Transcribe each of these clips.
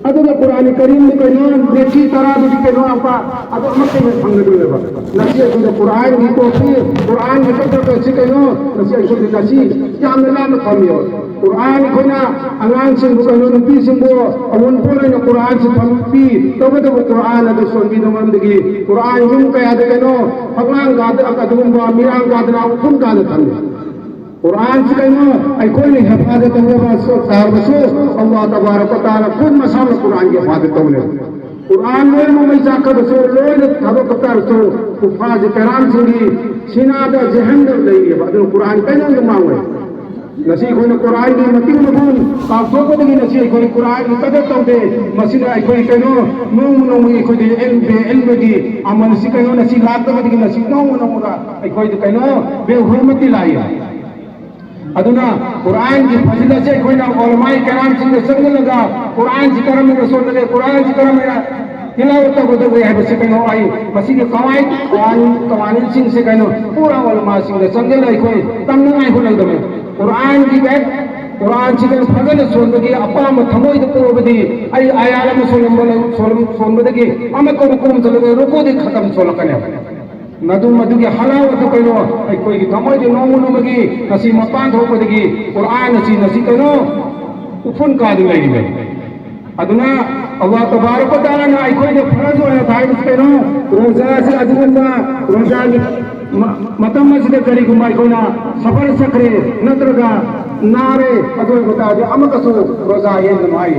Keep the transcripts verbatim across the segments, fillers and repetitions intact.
ꯑꯗꯨꯒ ꯀꯨꯔꯥꯟ ꯀꯔꯤꯝꯗꯨ ꯀꯩꯅꯣ, ꯅꯦꯀꯤ ꯇꯔꯥꯗꯨꯗꯤ ꯀꯩꯅꯣ, ꯑꯐ ꯑꯗꯨ ꯑꯃꯠꯇ ꯍꯦꯟꯅ ꯐꯪꯒꯗꯣꯏꯅꯦꯕ꯫ ꯉꯁꯤ ꯑꯩꯈꯣꯏꯅ ꯀꯨꯔꯥꯟꯒꯤ ꯀꯣꯄꯤ, ꯀꯨꯔꯥꯟꯒꯤ ꯆꯠꯊꯕ ꯑꯁꯤ ꯀꯩꯅꯣ, ꯉꯁꯤ ꯑꯩꯈꯣꯏꯒꯤ ꯉꯁꯤ ꯌꯥꯝꯅ ꯂꯥꯞꯅ ꯊꯝꯃꯦꯕ꯫ ꯀꯨꯔꯥꯟ ꯑꯩꯈꯣꯏꯅ ꯑꯉꯥꯡꯁꯤꯡꯕꯨ ꯀꯩꯅꯣ, ꯅꯨꯄꯤꯁꯤꯡꯕꯨ ꯑꯑꯣꯟꯄꯣꯠ ꯑꯣꯏꯅ ꯀꯨꯔꯥꯟꯁꯤ ꯊꯝꯕꯤ ꯇꯧꯒꯗꯕ꯫ ꯀꯨꯔꯥꯟ ꯑꯗꯨ ꯁꯣꯟꯕꯤꯗꯕ ꯃꯔꯝꯗꯒꯤ ꯀꯨꯔꯥꯟ ꯌꯨꯝ ꯀꯌꯥꯗ ꯀꯩꯅꯣ, ꯐꯛꯂꯥꯡ ꯀꯥꯗ ꯑꯗꯨꯒꯨꯝꯕ ꯃꯤꯔꯥꯡ ꯀꯥꯗꯅ ꯎꯐꯨꯟ ꯀꯥꯗ ꯊꯝꯃꯤ꯫ ꯀꯨꯔꯥꯟꯁꯤ ꯀꯩꯅꯣ, ꯑꯩꯈꯣꯏꯅ ꯍꯦꯐꯥꯖꯠ ꯇꯧꯕ ꯇꯥꯔꯕꯁꯨ ꯑꯜꯂꯥꯍ ꯇꯕꯥꯔꯛ ꯋ ꯇꯥꯂꯥ ꯈꯨꯠ ꯃꯁꯥꯅ ꯀꯨꯔꯥꯟꯒꯤ ꯍꯦꯐꯥꯖꯠ ꯇꯧꯅꯦꯕ꯫ ꯀꯨꯔꯥꯟ ꯂꯣꯏꯅꯃꯛ ꯃꯩ ꯆꯥꯛꯈ꯭ꯔꯕꯁꯨ, ꯂꯣꯏꯅ ꯊꯥꯗꯣꯛꯄ ꯇꯥꯔꯁꯨ, ꯀꯨꯐꯥꯔꯁꯤ ꯀꯔꯥꯝꯁꯤꯡꯒꯤ ꯁꯤꯅꯥꯗ ꯖꯍꯟꯅꯝ ꯂꯩꯔꯤꯑꯕ꯫ ꯑꯗꯨꯅ ꯀꯨꯔꯥꯟ ꯀꯩꯅꯣꯝꯇ ꯃꯥꯡꯉꯣꯏ꯫ ꯉꯁꯤ ꯑꯩꯈꯣꯏꯅ ꯀꯨꯔꯥꯟꯒꯤ ꯃꯇꯤꯛ ꯃꯒꯨꯟ ꯀꯥꯎꯊꯣꯛꯄꯗꯒꯤ ꯉꯁꯤ ꯑꯩꯈꯣꯏ ꯀꯨꯔꯥꯟꯒꯤ ꯀꯗꯔ ꯇꯧꯗꯦ꯫ ꯃꯁꯤꯅ ꯑꯩꯈꯣꯏ ꯀꯩꯅꯣ, ꯅꯣꯡꯃ ꯅꯣꯡꯃꯒꯤ ꯑꯩꯈꯣꯏꯗꯤ ꯑꯦꯜ ꯕꯦ ꯑꯦꯜꯕꯒꯤ ꯑꯃꯜꯁꯤ ꯀꯩꯅꯣ, ꯉꯁꯤ ꯂꯥꯛꯇꯕꯗꯒꯤ ꯉꯁꯤ ꯅꯣꯡꯃ ꯅꯣꯡꯃꯗ ꯑꯩꯈꯣꯏꯗ ꯀꯩꯅꯣ, ꯕꯦꯍꯨꯔꯃꯇꯤ ꯂꯥꯛꯏ꯫ ꯑꯗꯨꯅ ꯀꯨꯔꯥꯟꯒꯤ ꯐꯖꯤꯂꯠꯁꯦ ꯑꯩꯈꯣꯏꯅ ꯎꯂꯃꯥꯏ ꯀꯔꯥꯝꯁꯤꯡꯗ ꯆꯪꯁꯤꯜꯂꯒ ꯀꯨꯔꯥꯟꯁꯤ ꯀꯔꯝꯅ ꯁꯣꯟꯒꯗꯒꯦ, ꯀꯨꯔꯥꯟꯁꯤ ꯀꯔꯝꯅ ꯇꯤꯂꯥꯋꯠ ꯇꯧꯒꯗꯒꯦ ꯍꯥꯏꯕꯁꯤ ꯀꯩꯅꯣ, ꯑꯩ ꯃꯁꯤꯒꯤ ꯀꯋꯥꯏ ꯀꯋꯥꯅꯤꯟꯁꯤꯡꯁꯦ ꯀꯩꯅꯣ ꯄꯨꯔꯥ ꯎꯂꯃꯥꯁꯤꯡꯗ ꯆꯪꯁꯤꯜꯂꯒ ꯑꯩꯈꯣꯏ ꯇꯝꯅꯉꯥꯏ ꯍꯣꯠꯅꯒꯗꯕꯅꯤ꯫ ꯀꯨꯔꯥꯟꯒꯤ ꯕꯦꯛ, ꯀꯨꯔꯥꯟꯁꯤꯗ ꯐꯖꯅ ꯁꯣꯟꯕꯒꯤ ꯑꯄꯥꯝꯕ ꯊꯃꯣꯏꯗ ꯄꯣꯛꯑꯕꯗꯤ ꯑꯩ ꯑꯌꯥꯠ ꯑꯃ ꯁꯣꯜꯂꯝꯕ ꯂꯩ-, ꯁꯣꯜꯂꯝ-, ꯁꯣꯟꯕꯗꯒꯤ ꯑꯃ ꯀꯣꯝ ꯀꯣꯝ ꯆꯠꯂꯒ ꯔꯨꯀꯨꯗꯤ ꯈꯇꯝ ꯁꯣꯜꯂꯛꯀꯅꯦꯕ꯫ ꯃꯗꯨ, ꯃꯗꯨꯒꯤ ꯍꯔꯥꯎꯕꯗꯨ ꯀꯩꯅꯣ, ꯑꯩꯈꯣꯏꯒꯤ ꯊꯃꯣꯏꯗ ꯅꯣꯡꯃ ꯅꯣꯡꯃꯒꯤ ꯉꯁꯤ ꯃꯄꯥꯟ ꯊꯣꯛꯄꯗꯒꯤ ꯀꯨꯔꯥꯟ ꯑꯁꯤ ꯉꯁꯤ ꯀꯩꯅꯣ ꯎꯐꯨꯟ ꯀꯥꯗꯨꯅ ꯂꯩꯔꯤꯕꯅꯤ꯫ ꯑꯗꯨꯅ ꯑꯜꯂꯥꯍ ꯇꯕꯥꯔꯛ ꯋ ꯇꯥꯂꯥꯅ ꯑꯩꯈꯣꯏꯗ ꯐꯔꯖ ꯑꯣꯏꯅ ꯊꯥꯔꯤꯕꯁꯤ ꯀꯩꯅꯣ? ꯔꯣꯖꯥ ꯑꯁꯤ ꯑꯗꯨꯒꯨꯝꯕ ꯔꯣꯖꯥꯒꯤ ꯃ-, ꯃꯇꯝ ꯑꯁꯤꯗ ꯀꯔꯤꯒꯨꯝꯕ ꯑꯩꯈꯣꯏꯅ ꯁꯐꯔ ꯆꯠꯈ꯭ꯔꯦ ꯅꯠꯇ꯭ꯔꯒ ꯅꯥꯔꯦ, ꯑꯗꯨ ꯑꯣꯏꯕ ꯇꯥꯔꯗꯤ ꯑꯃꯨꯛꯀꯁꯨ ꯔꯣꯖꯥ ꯍꯦꯟꯒꯅꯨ ꯍꯥꯏ꯫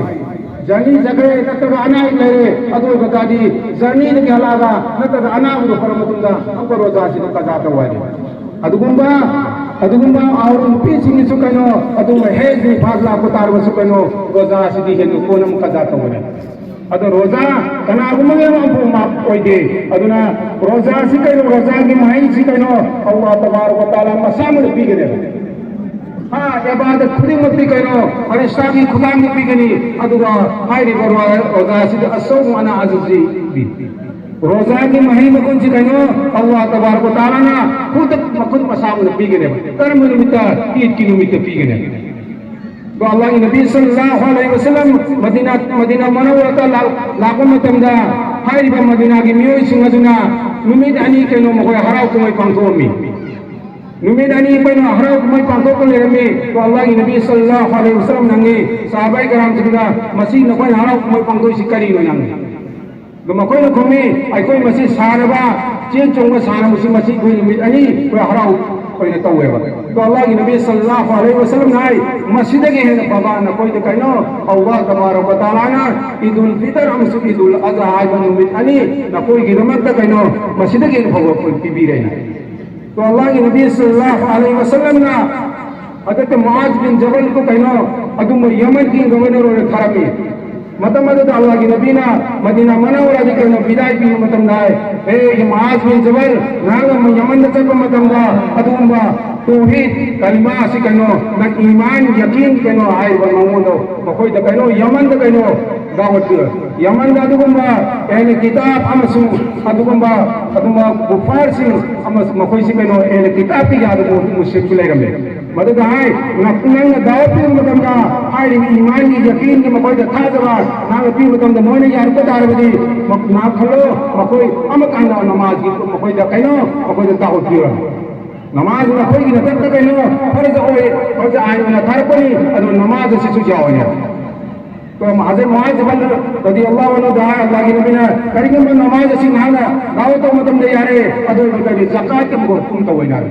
ꯖꯔꯅꯤ ꯆꯠꯈ꯭ꯔꯦ ꯅꯠꯇ꯭ꯔꯒ ꯑꯅꯥ ꯑꯌꯦꯛ ꯂꯩꯔꯦ, ꯑꯗꯨ ꯑꯣꯏꯕ ꯇꯥꯔꯗꯤ ꯖꯔꯅꯤꯗꯒꯤ ꯍꯜꯂꯛꯑꯒ ꯅꯠꯇ꯭ꯔꯒ ꯑꯅꯥꯕꯗꯣ ꯐꯔ ꯃꯇꯨꯡꯗ ꯑꯃꯨꯛꯀ ꯔꯣꯖꯥꯁꯤꯗ ꯀꯖꯥ ꯇꯧ ꯍꯥꯏꯔꯦ꯫ ꯑꯗꯨꯒꯨꯝꯕ, ꯑꯗꯨꯒꯨꯝꯕ ꯑꯧꯔ ꯅꯨꯄꯤꯁꯤꯡꯒꯤꯁꯨ ꯀꯩꯅꯣ, ꯑꯗꯨꯒꯨꯝꯕ ꯍꯦꯖ ꯅꯤꯐꯥꯖ ꯂꯥꯛꯄ ꯇꯥꯔꯕꯁꯨ ꯀꯩꯅꯣ, ꯔꯣꯖꯥꯁꯤꯗꯤ ꯍꯦꯟꯅ ꯀꯣꯟꯅ ꯑꯃꯨꯛ ꯀꯖꯥ ꯇꯧꯒꯅꯤ꯫ ꯑꯗꯣ ꯔꯣꯖꯥ ꯀꯅꯥꯒꯨꯝꯕꯒꯤ ꯑꯃ ꯑꯃꯐꯥꯎ ꯃꯥꯐ ꯑꯣꯏꯗꯦ꯫ ꯑꯗꯨꯅ ꯔꯣꯖꯥꯁꯤ ꯀꯩꯅꯣ, ꯔꯣꯖꯥꯒꯤ ꯃꯍꯩꯁꯤ ꯀꯩꯅꯣ, ꯑꯜꯂꯥꯍ ꯇꯕꯥꯔꯛ ꯋ ꯇꯥꯂꯥ ꯃꯁꯥꯃꯛꯅ ꯄꯤꯒꯅꯦꯕ꯫ ꯍꯥ, ꯏꯕꯥꯗꯠ ꯈꯨꯗꯤꯡꯃꯛꯇꯤ ꯀꯩꯅꯣ, ꯐꯔꯤꯁꯇꯥꯒꯤ ꯈꯨꯠꯊꯥꯡꯗ ꯄꯤꯒꯅꯤ꯫ ꯑꯗꯨꯒ ꯍꯥꯏꯔꯤꯕ ꯔꯣ-, ꯔꯣꯖꯥꯁꯤꯗ ꯑꯁꯧ ꯑꯅꯥ ꯑꯖꯤꯖꯤ ꯄꯤ꯫ ꯔꯣꯖꯥꯒꯤ ꯃꯍꯩ ꯃꯒꯨꯟꯁꯤ ꯀꯩꯅꯣ, ꯑꯜꯂꯥꯍ ꯇꯕꯥꯔꯛ ꯋ ꯇꯥꯂꯥꯅ ꯈꯨꯗꯛ ꯃꯈꯨꯠ ꯃꯁꯥꯃꯛꯅ ꯄꯤꯒꯅꯦꯕ꯫ ꯀꯔꯝꯕ ꯅꯨꯃꯤꯠꯇ? ꯏꯗꯀꯤ ꯅꯨꯃꯤꯠꯇ ꯄꯤꯒꯅꯦꯕ꯫ ꯑꯗꯣ ꯑꯜꯂꯥꯍꯒꯤ ꯅꯕꯤ ꯁꯜꯂꯜꯂꯥꯍꯨ ꯑꯂꯩꯍꯤ ꯋꯁꯜꯂꯝ ꯃꯗꯤꯅꯥ, ꯃꯗꯤꯅꯥ ꯃꯅꯧꯋꯔꯥꯗ ꯂꯥꯛ-, ꯂꯥꯛꯄ ꯃꯇꯝꯗ ꯍꯥꯏꯔꯤꯕ ꯃꯗꯤꯅꯥꯒꯤ ꯃꯤꯑꯣꯏꯁꯤꯡ ꯑꯗꯨꯅ ꯅꯨꯃꯤꯠ ꯑꯅꯤ ꯀꯩꯅꯣ ꯃꯈꯣꯏ ꯍꯔꯥꯎ ꯀꯨꯝꯍꯩ ꯄꯥꯡꯊꯣꯛꯑꯝꯃꯤ꯫ ꯅꯨꯃꯤꯠ ꯑꯅꯤ ꯀꯩꯅꯣ ꯍꯔꯥꯎ ꯀꯨꯝꯍꯩ ꯄꯥꯡꯊꯣꯛꯄ ꯂꯩꯔꯝꯃꯤ꯫ ꯑꯗꯣ ꯑꯜꯂꯥꯍꯒꯤ ꯅꯕꯤ ꯁꯜꯂꯜꯂꯥꯍꯨ ꯑꯂꯩꯍꯤ ꯋꯁꯜꯂꯝ ꯍꯪꯉꯤ ꯁꯍꯥꯕꯥꯏ ꯀꯔꯥꯝꯁꯤꯡꯗ, "ꯃꯁꯤ ꯅꯈꯣꯏꯅ ꯍꯔꯥꯎ ꯀꯨꯝꯍꯩ ꯄꯥꯡꯊꯣꯛꯏꯁꯤ ꯀꯔꯤꯅꯣ?" ꯍꯪꯉꯤ꯫ ꯑꯗꯣ ꯃꯈꯣꯏꯅ ꯈꯨꯝꯃꯤ, "ꯑꯩꯈꯣꯏ ꯃꯁꯤ ꯁꯥꯟꯅꯕ, ꯆꯦꯟ ꯆꯣꯡꯕ ꯁꯥꯟꯅꯕꯁꯤ ꯃꯁꯤ ꯑꯩꯈꯣꯏ ꯅꯨꯃꯤꯠ ꯑꯅꯤ ꯑꯩꯈꯣꯏ ꯍꯔꯥꯎ ꯑꯣꯏꯅ ꯇꯧꯋꯦꯕ"꯫ ꯑꯗꯣ ꯑꯜꯂꯥꯍꯒꯤ ꯅꯕꯤ ꯁꯜꯂꯜꯂꯥꯍꯨ ꯑꯂꯩꯍꯤ ꯋꯁꯜꯂꯝꯅ ꯍꯥꯏ, "ꯃꯁꯤꯗꯒꯤ ꯍꯦꯟꯅ ꯐꯕ ꯅꯈꯣꯏꯗ ꯀꯩꯅꯣ ꯑꯜꯂꯥꯍ ꯇꯕꯥꯔꯛ ꯋ ꯇꯥꯂꯥꯅ ꯏꯗꯨꯜ ꯐꯤꯇꯔ ꯑꯃꯁꯨꯡ ꯏꯗꯨꯜ ꯑꯖꯍꯥ ꯍꯥꯏꯕ ꯅꯨꯃꯤꯠ ꯑꯅꯤ ꯅꯈꯣꯏꯒꯤꯗꯃꯛꯇ ꯀꯩꯅꯣ ꯃꯁꯤꯗꯒꯤ ꯍꯦꯟꯅ ꯐꯕ ꯑꯩꯈꯣꯏ ꯄꯤꯕꯤꯔꯦꯅ"꯫ ꯑꯗꯣ ꯑꯜꯂꯥꯍꯒꯤ ꯅꯕꯤ ꯁꯜꯂꯜꯂꯥꯍꯨ ꯑꯂꯩꯍꯤ ꯋꯁꯜꯂꯝꯅ ꯍꯖꯔꯠ ꯃꯨꯑꯥꯖ ꯕꯤꯟ ꯖꯕꯜꯕꯨ ꯀꯩꯅꯣ ꯑꯗꯨꯝꯕ ꯌꯃꯟꯒꯤ ꯒꯕꯔꯅꯔ ꯑꯣꯏꯅ ꯊꯥꯔꯝꯃꯤ꯫ ꯃꯇꯝ ꯑꯗꯨꯗ ꯑꯜꯂꯥꯍꯒꯤ ꯅꯕꯤꯅ ꯃꯗꯤꯅꯥ ꯃꯅꯧꯋꯔꯥꯗ ꯀꯩꯅꯣ ꯕꯤꯗꯥꯏ ꯄꯤꯕ ꯃꯇꯝꯗ ꯍꯥꯏ, "ꯍꯦ ꯃꯨꯑꯥꯖ ꯕꯤꯟ ꯖꯕꯜ, ꯅꯍꯥꯛꯅ ꯌꯃꯟꯗ ꯆꯠꯄ ꯃꯇꯝꯗ ꯑꯗꯨꯒꯨꯝꯕ ꯇꯧꯍꯤꯗ, ꯀꯂꯤꯃꯥ ꯑꯁꯤ ꯀꯩꯅꯣ, ꯅꯪ ꯏꯃꯥꯟ, ꯌꯀꯤꯟ ꯀꯩꯅꯣ ꯍꯥꯏꯔꯤꯕ ꯃꯉꯣꯟꯗ ꯃꯈꯣꯏꯗ ꯀꯩꯅꯣ ꯌꯃꯟꯗ ꯀꯩꯅꯣ ꯗꯥꯋꯠ ꯄꯤꯔꯣ꯫ ꯌꯃꯟꯗ ꯑꯗꯨꯒꯨꯝꯕ ꯑꯍꯂꯦ ꯀꯤꯇꯥꯕ ꯑꯃꯁꯨꯡ ꯑꯗꯨꯒꯨꯝꯕ, ꯑꯗꯨꯒꯨꯝꯕ ꯀꯨꯐꯥꯔꯁꯤꯡ ꯑꯃꯁꯨꯡ ꯃꯈꯣꯏꯁꯤ ꯀꯩꯅꯣ ꯑꯍꯂꯦ ꯀꯤꯇꯥꯕꯀꯤ ꯌꯥꯗꯕ ꯃꯨꯁ꯭ꯔꯤꯛꯁꯨ ꯂꯩꯔꯝꯃꯦ꯫ ꯃꯗꯨꯗ ꯍꯥꯏ, ꯅꯪꯅ ꯗꯥꯋꯠ ꯄꯤꯕ ꯃꯇꯝꯗ ꯍꯥꯏꯔꯤꯕ ꯏꯃꯥꯟꯒꯤ ꯌꯀꯤꯟꯒꯤ ꯃꯈꯣꯏꯗ ꯊꯥꯖꯕ ꯅꯪꯅ ꯄꯤꯕ ꯃꯇꯝꯗ ꯃꯣꯏꯅ ꯌꯥꯔꯛꯄ ꯇꯥꯔꯕꯗꯤ ꯃ-, ꯅꯍꯥꯛ ꯈꯜꯂꯣ, ꯃꯈꯣꯏ ꯑꯃꯨꯛ ꯍꯟꯅ ꯅꯃꯥꯖꯒꯤ ꯃꯈꯣꯏꯗ ꯀꯩꯅꯣ ꯃꯈꯣꯏꯗ ꯗꯥꯋꯠ ꯄꯤꯔꯣꯏ꯫ ꯅꯃꯥꯖ ꯅꯈꯣꯏꯒꯤ ꯅꯊꯛꯇ ꯀꯩꯅꯣ ꯐꯔꯖ ꯑꯣꯏ, ꯐꯔꯖ ꯑꯥꯏꯟ ꯑꯣꯏꯅ ꯊꯥꯔꯛꯄꯅꯤ, ꯑꯗꯨ ꯅꯃꯥꯖ ꯑꯁꯤꯁꯨ ꯌꯥꯎꯏ ꯍꯥꯏ꯫ ꯍꯖꯔꯠ ꯃꯨꯑꯥꯖ ꯖꯕꯜ ꯔꯗꯤꯌꯜꯂꯥꯍꯨ ꯑꯟꯍꯨꯗ ꯍꯥꯏ, ꯑꯜꯂꯥꯍꯒꯤ ꯅꯕꯤꯅ, "ꯀꯔꯤꯒꯨꯝꯕ ꯅꯃꯥꯖ ꯑꯁꯤ ꯅꯍꯥꯛꯅ ꯗꯥꯋꯠ ꯇꯧꯕ ꯃꯇꯝꯗ ꯌꯥꯔꯦ, ꯑꯗꯨ ꯑꯣꯏꯔꯒꯗꯤ ꯖꯀꯥꯠꯀꯤ ꯑꯃꯨꯛ ꯍꯨꯀꯨꯝ ꯇꯧꯋꯦꯅ ꯍꯥꯏ꯫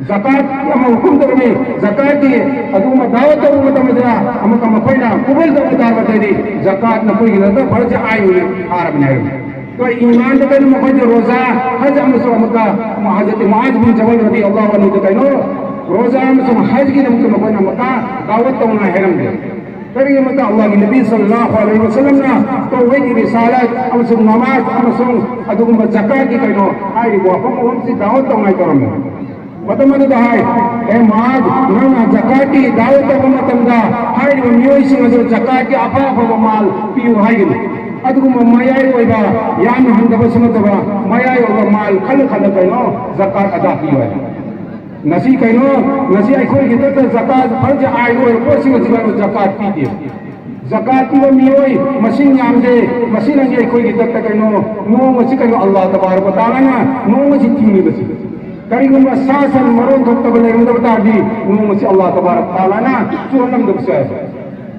ꯖꯀꯥꯠ ꯑꯃ ꯍꯨꯀꯨꯝ ꯇꯧꯔꯝꯃꯤ, ꯖꯀꯥꯠꯀꯤ ꯑꯗꯨꯒꯨꯝꯕ ꯗꯥꯋꯠ ꯇꯧꯕ ꯃꯇꯝꯗ ꯑꯃꯨꯛꯀ ꯃꯈꯣꯏꯅ ꯀꯨꯕꯨꯜ ꯇꯧꯕ ꯇꯥꯔꯕꯗꯤ ꯖꯀꯥꯠ ꯅꯈꯣꯏꯒꯤ ꯅꯠꯇ ꯐꯔꯖ ꯑꯥꯏꯟ ꯑꯣꯏꯅ ꯊꯥꯔꯕꯅꯤ" ꯍꯥꯏꯔꯝꯃꯤ꯫ ꯑꯗꯣ ꯏꯃꯥꯟꯗ ꯀꯩꯅꯣ ꯃꯈꯣꯏꯗ ꯔꯣꯖꯥ, ꯍꯖ ꯑꯃꯁꯨꯡ ꯑꯃꯨꯛꯀ ꯍꯖꯔꯠ ꯃꯨꯑꯥꯖ ꯕꯤꯟ ꯖꯕꯜ ꯔꯗꯤꯌꯜꯂꯥꯍꯨ ꯑꯟꯍꯨꯗ ꯀꯩꯅꯣ ꯔꯣꯖꯥ ꯑꯃꯁꯨꯡ ꯍꯖꯒꯤꯗꯃꯛꯇ ꯃꯈꯣꯏꯅ ꯑꯃꯨꯛꯀ ꯗꯥꯋꯠ ꯇꯧꯅꯉꯥꯏ ꯍꯥꯏꯔꯝꯗꯦ꯫ ꯀꯔꯤꯒꯨꯝꯕꯗ ꯑꯜꯂꯥꯍꯒꯤ ꯅꯕꯤ ꯁꯜꯂꯜꯂꯥꯍꯨ ꯑꯂꯩꯍꯤ ꯋꯁꯜꯂꯝꯅ ꯇꯧꯍꯤꯗ, ꯔꯤꯁꯥꯂꯥꯠ ꯑꯃꯁꯨꯡ ꯅꯃꯥꯖ ꯑꯃꯁꯨꯡ ꯑꯗꯨꯒꯨꯝꯕ ꯖꯀꯥꯠꯀꯤ ꯀꯩꯅꯣ ꯍꯥꯏꯔꯤꯕ ꯋꯥꯐꯝ ꯑꯍꯨꯝꯁꯤ ꯗꯥꯋꯠ ꯇꯧꯅꯉꯥꯏ ꯇꯧꯔꯝꯃꯤ꯫ ꯃꯇꯝ ꯑꯗꯨꯗ ꯍꯥꯏ, "ꯑꯦ ꯃꯨꯑꯥꯖ, ꯅꯪꯅ ꯖꯀꯥꯠꯀꯤ ꯗꯥꯋꯠ ꯇꯧꯕ ꯃꯇꯝꯗ ꯍꯥꯏꯔꯤꯕ ꯃꯤꯑꯣꯏꯁꯤꯡ ꯑꯗꯨ ꯖꯀꯥꯠꯀꯤ ꯑꯐ ꯑꯐꯕ ꯃꯥꯜ ꯄꯤꯌꯨ ꯍꯥꯏꯒꯅꯤ꯫ ꯑꯗꯨꯒꯨꯝꯕ ꯃꯌꯥꯏ ꯑꯣꯏꯕ, ꯌꯥꯝꯅ ꯍꯟꯊꯕꯁꯨ ꯅꯠꯇꯕ ꯃꯌꯥꯏ ꯑꯣꯏꯕ ꯃꯥꯜ ꯈꯜꯂ ꯈꯜꯂ ꯀꯩꯅꯣ ꯖꯀꯥꯠ ꯑꯗꯥ ꯄꯤꯌꯨ" ꯍꯥꯏ꯫ ꯉꯁꯤ ꯀꯩꯅꯣ, ꯉꯁꯤ ꯑꯩꯈꯣꯏꯒꯤ ꯗꯛꯇ ꯖꯀꯥꯠ ꯐꯔꯖ ꯑꯥꯏꯟ ꯑꯣꯏꯕ ꯄꯣꯠꯁꯤꯡ ꯑꯁꯤ ꯀꯩꯅꯣ ꯖꯀꯥꯠ ꯄꯤꯗꯦ꯫ ꯖꯀꯥꯠ ꯄꯤꯕ ꯃꯤꯑꯣꯏ ꯃꯁꯤꯡ ꯌꯥꯝꯗꯦ꯫ ꯃꯁꯤꯅꯅꯤ ꯑꯩꯈꯣꯏꯒꯤ ꯗꯛꯇ ꯀꯩꯅꯣ ꯅꯣꯡ ꯑꯁꯤ ꯀꯩꯅꯣ ꯑꯜꯂꯥꯍ ꯇꯕꯥꯔꯛ ꯋ ꯇꯥꯂꯥꯅ ꯅꯣꯡ ꯑꯁꯤ ꯊꯤꯡꯂꯤꯕꯁꯤ꯫ ꯀꯔꯤꯒꯨꯝꯕ ꯁꯥ ꯁꯟ ꯃꯔꯣꯟ ꯊꯣꯛꯇꯕ ꯂꯩꯔꯝꯗꯕ ꯇꯥꯔꯗꯤ ꯅꯣꯡ ꯑꯁꯤ ꯑꯜꯂꯥꯍ ꯇꯕꯥꯔꯛ ꯋ ꯇꯥꯂꯥꯅ ꯆꯨꯍꯜꯂꯝꯗꯕꯁꯨ ꯌꯥꯏ꯫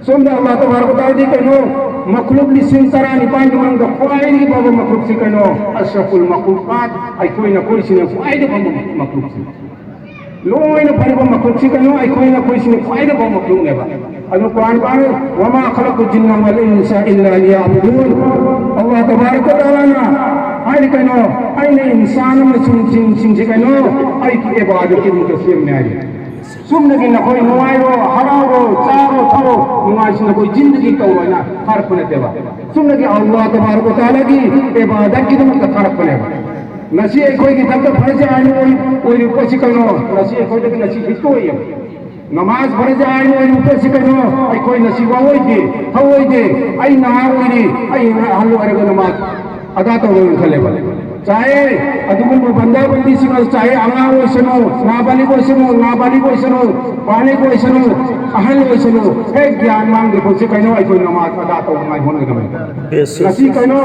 ꯁꯣꯝꯗ ꯑꯜꯂꯥꯍ ꯇꯕꯥꯔꯛ ꯋ ꯇꯥꯂꯥꯗꯤ ꯀꯩꯅꯣ ꯃꯈꯂꯨꯛ ꯂꯤꯁꯤꯡ ꯇꯔꯥꯅꯤꯄꯥꯟꯒꯤ ꯃꯅꯨꯡꯗ ꯈ꯭ꯋꯥꯏꯗꯒꯤ ꯐꯕ ꯃꯈꯂꯨꯛꯁꯤ ꯀꯩꯅꯣ ꯑꯁ꯭ꯔꯐꯨꯜ ꯃꯈꯂꯨꯛꯀꯥꯠ ꯑꯩꯈꯣꯏꯅ ꯑꯩꯈꯣꯏꯁꯤꯅ ꯈ꯭ꯋꯥꯏꯗꯒꯤ ꯐꯕ ꯃꯈꯂꯨꯛꯁꯤ꯫ ꯂꯣꯏꯅ ꯐꯔꯤꯕ ꯃꯈꯣꯛꯁꯤ ꯀꯩꯅꯣ ꯑꯩꯈꯣꯏꯅ ꯑꯩꯈꯣꯏꯁꯤꯅ ꯈ꯭ꯋꯥꯏꯗꯒꯤ ꯐꯕ ꯃꯈꯣꯛꯅꯦꯕ꯫ ꯑꯗꯨ ꯀꯨꯔꯥꯟ ꯄꯥꯔꯦ, "ꯋꯃꯥ ꯈꯂꯛꯇꯨ ꯖꯤꯟꯅ ꯋꯜ ꯏꯟꯁꯥ ꯏꯜꯂꯥ ꯂꯤꯌꯥꯕꯨꯗꯨꯟ"꯫ ꯑꯜꯂꯥꯍ ꯇꯕꯥꯔꯛ ꯋ ꯇꯥꯂꯥꯅ ꯍꯥꯏꯔꯤ ꯀꯩꯅꯣ, "ꯑꯩꯅ ꯏꯟꯁꯥꯟ ꯑꯃꯁꯨꯡ ꯖꯤꯟꯁꯤꯡꯁꯤ ꯀꯩꯅꯣ ꯑꯩꯒꯤ ꯏꯕꯥꯗꯠꯀꯤꯗꯃꯛꯇ ꯁꯦꯝꯕꯅꯤ" ꯍꯥꯏꯔꯤ꯫ ꯆꯨꯝꯅꯒꯤ ꯅꯈꯣꯏ ꯅꯨꯡꯉꯥꯏꯔꯣ, ꯍꯔꯥꯎꯔꯣ, ꯆꯥꯔꯣ, ꯊꯛꯑꯣ, ꯅꯨꯡꯉꯥꯏꯁꯤ ꯅꯈꯣꯏ ꯖꯤꯟꯗꯒꯤ ꯇꯧꯔꯣ ꯍꯥꯏꯅ ꯊꯥꯔꯛꯄ ꯅꯠꯇꯦꯕ꯫ ꯆꯨꯝꯅꯒꯤ ꯑꯜꯂꯥꯍ ꯇꯕꯥꯔꯛ ꯋ ꯇꯥꯂꯥꯒꯤ ꯏꯕꯥꯗꯠꯀꯤꯗꯃꯛꯇ ꯊꯥꯔꯛꯄꯅꯦꯕ꯫ ꯉꯁꯤ ꯑꯩꯈꯣꯏꯒꯤ ꯗꯛꯇ ꯐꯔꯖ ꯑꯥꯏꯟ ꯑꯣꯏ-, ꯑꯣꯏꯔꯤꯕ ꯄꯣꯠꯁꯤ ꯀꯩꯅꯣ? ꯉꯁꯤ ꯑꯩꯈꯣꯏꯗꯒꯤ ꯉꯁꯤ ꯍꯤꯠꯇꯣꯛꯑꯦꯕ꯫ ꯅꯃꯥꯖ ꯐꯔꯖ ꯑꯥꯏꯟ ꯑꯣꯏꯔꯤꯕ ꯄꯣꯠꯁꯤ ꯀꯩꯅꯣ? ꯑꯩꯈꯣꯏ ꯉꯁꯤ ꯋꯥꯑꯣꯏꯗꯦ, ꯊꯧꯑꯣꯏꯗꯦ꯫ ꯑꯩ ꯅꯍꯥ ꯑꯣꯏꯔꯤ, ꯑꯩ ꯑꯍꯜ ꯑꯣꯏꯔꯒ ꯅꯃꯥꯖ ꯑꯗꯥ ꯇꯧꯔꯣꯏꯅ ꯈꯜꯂꯦꯕ꯫ ꯆꯥꯍꯦ ꯑꯗꯨꯒꯨꯝꯕ ꯕꯟꯗꯥ ꯕꯟꯗꯤꯁꯤꯡ ꯑꯗꯨ ꯆꯥꯍꯦ ꯑꯉꯥꯡ ꯑꯣꯏꯁꯅꯨ, ꯅꯥꯕꯥꯂꯤꯒ ꯑꯣꯏꯁꯅꯨ, ꯅꯥꯕꯥꯂꯤꯒ ꯑꯣꯏꯁꯅꯨ, ꯄꯥꯂꯤꯒ ꯑꯣꯏꯁꯅꯨ, ꯑꯍꯜ ꯑꯣꯏꯁꯅꯨ, ꯍꯦꯛ ꯒ꯭ꯌꯥꯟ ꯃꯥꯡꯗ꯭ꯔꯤ ꯐꯥꯎꯁꯤ ꯀꯩꯅꯣ ꯑꯩꯈꯣꯏ ꯅꯃꯥꯖ ꯑꯗꯥ ꯇꯧꯅꯉꯥꯏ ꯍꯣꯠꯅꯒꯗꯕꯅꯤ꯫ ꯉꯁꯤ ꯀꯩꯅꯣ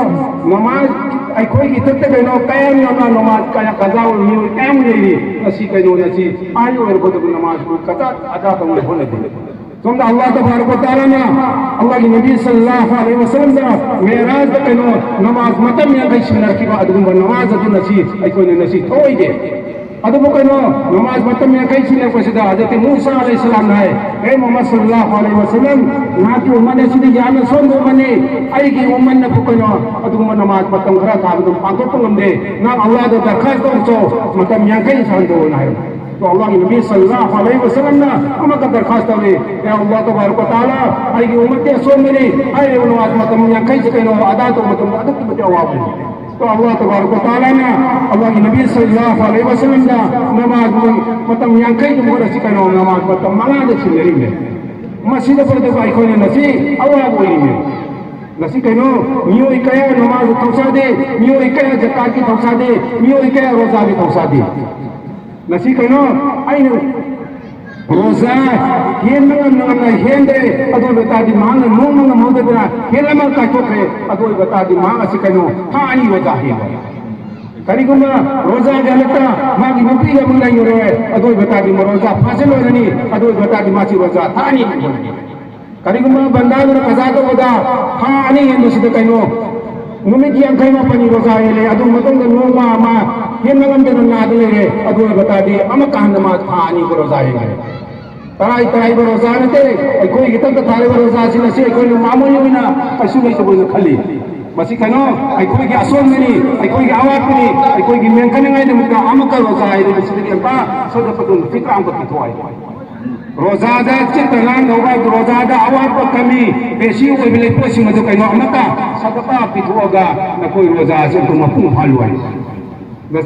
ꯅꯃꯥꯖ ꯑꯩꯈꯣꯏꯒꯤ ꯏꯊꯛꯇ ꯀꯩꯅꯣ ꯀꯌꯥꯝ ꯌꯥꯝꯅ ꯅꯃꯥꯖ ꯀꯌꯥ ꯀꯖꯥ ꯑꯣꯏꯕ ꯃꯤꯑꯣꯏ ꯀꯌꯥꯝ ꯂꯩꯔꯤ꯫ ꯉꯁꯤ ꯀꯩꯅꯣ ꯉꯁꯤ ꯑꯍꯜ ꯑꯣꯏꯔꯛꯄꯗꯕꯨ ꯅꯃꯥꯖ ꯀꯖꯥ ꯑꯗꯥ ꯇꯧꯅꯉꯥꯏ ꯍꯣꯠꯅꯗꯦ꯫ ꯁꯣꯝꯗ ꯑꯜꯂꯥꯍ ꯇꯕꯥꯔꯛ ꯋ ꯇꯥꯂꯥꯅ ꯑꯜꯂꯥꯍꯒꯤ ꯅꯕꯤ ꯁꯜꯂꯜꯂꯥꯍꯨ ꯑꯂꯩꯍꯤ ꯋꯁꯜꯂꯝꯗ ꯃꯦꯔꯥꯖꯇ ꯀꯩꯅꯣ ꯅꯃꯥꯖ ꯃꯇꯝ ꯌꯥꯡꯈꯩ ꯁꯤꯟꯅꯔꯛꯈꯤꯕ ꯑꯗꯨꯒꯨꯝꯕ ꯅꯃꯥꯖ ꯑꯗꯨ ꯉꯁꯤ ꯑꯩꯈꯣꯏꯅ ꯉꯁꯤ ꯊꯧꯑꯣꯏꯗꯦ꯫ ꯑꯗꯨꯕꯨ ꯀꯩꯅꯣ ꯅꯃꯥꯖ ꯃꯇꯝ ꯌꯥꯡꯈꯩ ꯁꯤꯟꯅꯔꯛꯄꯁꯤꯗ ꯍꯖꯔꯠ ꯃꯨꯁꯥ ꯑꯂꯩꯍꯤ ꯁꯂꯥꯝꯅ ꯍꯥꯏ, "ꯍꯦ ꯃꯨꯍꯝꯃꯗ ꯁꯜꯂꯜꯂꯥꯍꯨ ꯑꯂꯩꯍꯤ ꯋꯁꯜꯂꯝ, ꯅꯍꯥꯛꯀꯤ ꯎꯝꯃꯠ ꯑꯁꯤꯗꯤ ꯌꯥꯝꯅ ꯁꯣꯟꯕ ꯎꯝꯃꯠꯅꯤ꯫ ꯑꯩꯒꯤ ꯎꯝꯃꯠꯅ ꯀꯩꯅꯣ ꯑꯗꯨꯒꯨꯝꯕ ꯅꯃꯥꯖ ꯃꯇꯝ ꯈꯔ ꯊꯥꯕꯗ ꯄꯥꯡꯊꯣꯛꯄ ꯉꯝꯗꯦ꯫ ꯅꯪ ꯑꯜꯂꯥꯍꯗ ꯗꯔꯈꯥꯁ ꯇꯧꯔꯨꯆꯣ, ꯃꯇꯝ ꯌꯥꯡꯈꯩ ꯁꯥꯡꯗꯣꯛꯑꯣꯅ" ꯍꯥꯏ꯫ ꯑꯗꯣ ꯑꯜꯂꯥꯍꯒꯤ ꯅꯕꯤ ꯁꯜꯂꯜꯂꯥꯍꯨ ꯑꯂꯩꯍꯤ ꯋꯁꯜꯂꯝꯅ ꯑꯃꯨꯛꯀ ꯗꯔꯈꯥꯁ ꯇꯧꯔꯤ, "ꯌꯥ ꯑꯜꯂꯥꯍ ꯇꯕꯥꯔꯛ ꯋ ꯇꯥꯂꯥ, ꯑꯩꯒꯤ ꯎꯝꯃꯠꯇꯤ ꯑꯁꯣꯟꯕꯅꯤ, ꯍꯥꯏꯔꯤꯕ ꯅꯃꯥꯖ ꯃꯇꯝ ꯌꯥꯡꯈꯩꯁꯦ ꯀꯩꯅꯣ ꯑꯗꯥ ꯇꯧꯕ ꯃꯇꯝꯗ ꯑꯗꯨꯛꯀꯤ ꯃꯇꯤꯛ ꯑꯋꯥꯕꯅꯤ"꯫ ꯑꯗꯣ ꯑꯜꯂꯥꯍ ꯇꯕꯥꯔꯛ ꯋ ꯇꯥꯂꯥꯅ ꯑꯜꯂꯥꯍꯒꯤ ꯅꯕꯤ ꯁꯜꯂꯜꯂꯥꯍꯨ ꯑꯂꯩꯍꯤ ꯋꯁꯜꯂꯝꯗ ꯅꯃꯥꯖ ꯃꯇꯝ ꯌꯥꯡꯈꯩꯒꯤ ꯃꯍꯨꯠ ꯑꯁꯤ ꯀꯩꯅꯣ ꯅꯃꯥꯖ ꯃꯇꯝ ꯃꯉꯥꯗ ꯁꯤꯟꯅꯔꯤꯕꯅꯦ꯫ ꯃꯁꯤꯗ ꯐꯥꯎꯗꯕ ꯑꯩꯈꯣꯏꯅ ꯉꯁꯤ ꯑꯋꯥꯕ ꯑꯣꯏꯔꯤꯕꯅꯦ꯫ ꯉꯁꯤ ꯀꯩꯅꯣ ꯃꯤꯑꯣꯏ ꯀꯌꯥ ꯅꯃꯥꯖ ꯊꯧꯁꯥꯗꯦ, ꯃꯤꯑꯣꯏ ꯀꯌꯥ ꯖꯀꯥꯠꯀꯤ ꯊꯧꯁꯥꯗꯦ, ꯃꯤꯑꯣꯏ ꯀꯌꯥ ꯔꯣꯖꯥꯒꯤ ꯊꯧꯁꯥꯗꯦ꯫ ꯉꯁꯤ ꯀꯩꯅꯣ ꯑꯩꯅ ꯔꯣꯖꯥ ꯍꯦꯟꯕ ꯉꯝꯅ ꯉꯝꯅ ꯍꯦꯟꯗ꯭ꯔꯦ꯫ ꯑꯗꯨ ꯑꯣꯏꯕ ꯇꯥꯔꯗꯤ ꯃꯍꯥꯛꯅ ꯅꯣꯡꯃ ꯉꯝꯍꯧꯗꯗꯅ ꯍꯦꯜ ꯑꯃ ꯀꯥꯏꯊꯣꯛꯈ꯭ꯔꯦ꯫ ꯑꯗꯨ ꯑꯣꯏꯕ ꯇꯥꯔꯗꯤ ꯃꯍꯥꯛ ꯑꯁꯤ ꯀꯩꯅꯣ ꯊꯥ ꯑꯅꯤ ꯔꯣꯖꯥ ꯍꯦꯟꯕ꯫ ꯀꯔꯤꯒꯨꯝꯕ ꯔꯣꯖꯥꯒꯤ ꯍꯟꯗꯛꯇ ꯃꯥꯒꯤ ꯅꯨꯄꯤꯒ ꯑꯃꯨꯛ ꯂꯩꯔꯨꯔꯦ꯫ ꯑꯗꯨ ꯑꯣꯏꯕ ꯇꯥꯔꯗꯤ ꯃꯥ ꯔꯣꯖꯥ ꯐꯥꯖꯤꯜꯂꯣꯏꯔꯅꯤ꯫ ꯑꯗꯨ ꯑꯣꯏꯕ ꯇꯥꯔꯗꯤ ꯃꯥꯁꯤ ꯔꯣꯖꯥ ꯊꯥ ꯑꯅꯤ ꯍꯦꯟꯕ꯫ ꯀꯔꯤꯒꯨꯝꯕ ꯕꯟꯗꯥꯗꯨꯅ ꯀꯖꯥ ꯇꯧꯕꯗ ꯊꯥ ꯑꯅꯤ ꯍꯦꯟꯕꯁꯤꯗ ꯀꯩꯅꯣ ꯅꯨꯃꯤꯠ ꯌꯥꯡꯈꯩ ꯃꯥꯄꯟꯅꯤ ꯔꯣꯖꯥ ꯍꯦꯜꯂꯦ꯫ ꯑꯗꯨ ꯃꯇꯨꯡꯗ ꯅꯣꯡꯃ ꯑꯃ ꯍꯦꯟꯕ ꯉꯝꯗꯅ ꯅꯥꯗ ꯂꯩꯔꯦ꯫ ꯑꯗꯨ ꯑꯣꯏꯕ ꯇꯥꯔꯗꯤ ꯑꯃꯨꯛꯀ ꯍꯟꯅ ꯃꯥ ꯊꯥ ꯑꯅꯤꯒꯤ ꯔꯣꯖꯥ ꯍꯦꯟꯈ꯭ꯔꯦ꯫ ꯇꯔꯥꯏ ꯇꯔꯥꯏꯕ ꯔꯣꯖꯥ ꯅꯠꯇꯦ꯫ ꯑꯩꯈꯣꯏꯒꯤ ꯇꯛꯇ ꯊꯥꯔꯤꯕ ꯔꯣꯖꯥꯁꯤꯡ ꯑꯁꯤ ꯑꯩꯈꯣꯏꯅ ꯃꯥꯃꯨꯂꯤ ꯑꯣꯏꯅ ꯀꯩꯁꯨ ꯂꯩꯇꯕ ꯑꯣꯏꯅ ꯈꯜꯂꯤ꯫ ꯃꯁꯤ ꯀꯩꯅꯣ ꯑꯩꯈꯣꯏꯒꯤ ꯑꯁꯣꯟꯕꯅꯤ, ꯑꯩꯈꯣꯏꯒꯤ ꯑꯋꯥꯠꯄꯅꯤ, ꯑꯩꯈꯣꯏꯒꯤ ꯃꯦꯟꯈꯠꯅꯤꯡꯉꯥꯏꯗꯃꯛꯇ ꯑꯃꯨꯛꯀ ꯔꯣꯖꯥ ꯍꯥꯏꯔꯤꯕꯁꯤꯗꯒꯤ ꯑꯝꯇ ꯁꯣꯏꯗ ꯄꯗꯨꯅ ꯐꯤꯀꯥ ꯑꯃꯈꯛ ꯄꯤꯊꯣꯛꯑꯣ ꯍꯥꯏ꯫ ꯔꯣꯖꯥꯗ ꯆꯤꯠꯇ ꯂꯥꯡꯗꯧꯕ, ꯔꯣꯖꯥꯗ ꯑꯋꯥꯠꯄ ꯀꯃꯤ ꯕꯦꯁꯤ ꯑꯣꯏꯕ ꯂꯩꯄꯣꯠꯁꯤꯡ ꯑꯗꯨ ꯀꯩꯅꯣ ꯑꯃꯠꯇ ꯁꯗꯀꯥ ꯄꯤꯊꯣꯛꯑꯒ ꯅꯈꯣꯏ ꯔꯣꯖꯥ ꯑꯁꯤ ꯑꯗꯨꯝ ꯃꯄꯨꯡ ꯐꯥꯍꯜꯂꯨ ꯍꯥꯏ꯫